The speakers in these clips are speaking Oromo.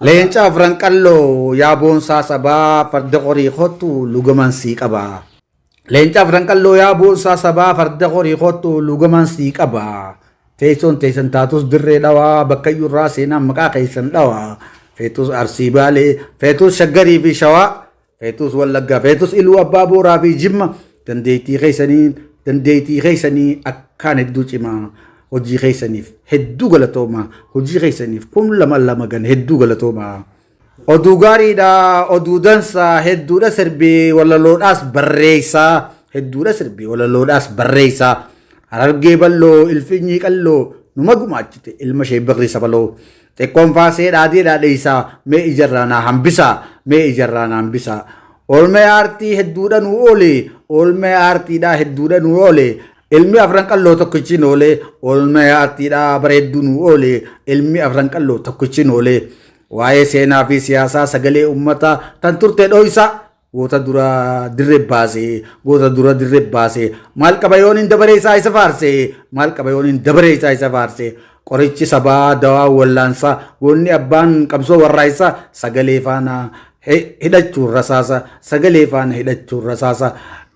Leenca Afran Qalloo yaa boonsaa sabaa, farda qorii kottu lugaman sii qaba. Leenca Afran Qalloo yaa boonsaa sabaa, farda qorii kottu lugaman sii qaba. Teessoon teessan taatus Dirree Dhawaa, bakkayyuu irraa seenaan maqaa keessan dhawaa. Feetus Arsii Baalee, feetus Shaggarii fi Shawaa, feetus Wallaggaa, feetus Iluu Abbaa Booraa fi Jimma, dandeettii keessanii dandeettii keessanii akkaan hedduu cimaa. Hojii keessaniif hedduu galatooma. Hojii keessaniif 2000 gan hedduu galatooma. Oduu gaariidha, oduu dansaa, hedduudha sirbee walaloodhaas barreessaa, hedduudha sirbee walaloodhaas barreessaa. Harargee Balloo, Ilfinyii Qalloo, numa gumaachite ilma ishee Bakrii Sabaloo. Xiqqoon faasee dhaadee dhaadheessaa, mee ijarraa naa hambisaa, mee ijarraa naa hambisaa. Oolmee aartii hedduudha nu oole, oolmee aartiidhaa hedduudha nu oole. Ilmi Afran Qalloo tokkichi nu oole, oolmee aartiidhaa bareedduu nu oole, ilmi Afran Qalloo tokkichi nu oole. Waa'ee seenaa fi siyaasaa sagalee uummataa tan turte dhoysa, goota dura dirree baase, goota dura dirree baase. Maal qaba yoon hin dabaree isaa isa faarse, maal qaba yoon hin dabaree isaa isa faarse. Qorichi sabaa dawaa wallaansaa, goonni abbaan qabsoo warraaysaa, sagalee faana hidhachuun rasaasa, sagalee faana hidhachuun rasaasa.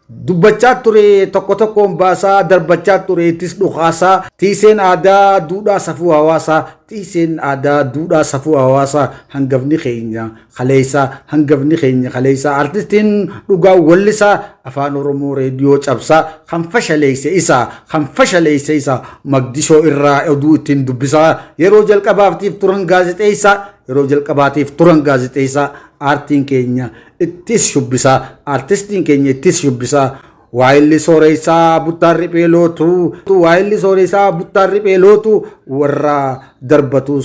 Dubbachaa ture tokko tokkoon baasaa, darbachaa ture ittis dhukaasaa. Tiiseen aadaa duudhaa safuu hawaasaa, tiiseen aadaa duudhaa safuu hawaasaa, hangafni keenya kaleessaa, hangafni keenya kaleessaa. Artistiin dhugaa wallisaa Afaan Oromoo reediyoo cabsaa, kan fashaleesse isaa, kan fashaleesse isaa. Magdishoo irraa oduu ittiin dubbisaa, yeroo jalqabaatiif turan gaazexeessaa, yeroo jalqabaatiif turan gaazexeessaa. Aartiin keenya ittis shubbisaa, artistiin keenya ittis shubbisaa. Waayilli sooressaa buttaan riphee lootu, waayilli sooressaa buttaan riphee lootu, warra darbatu.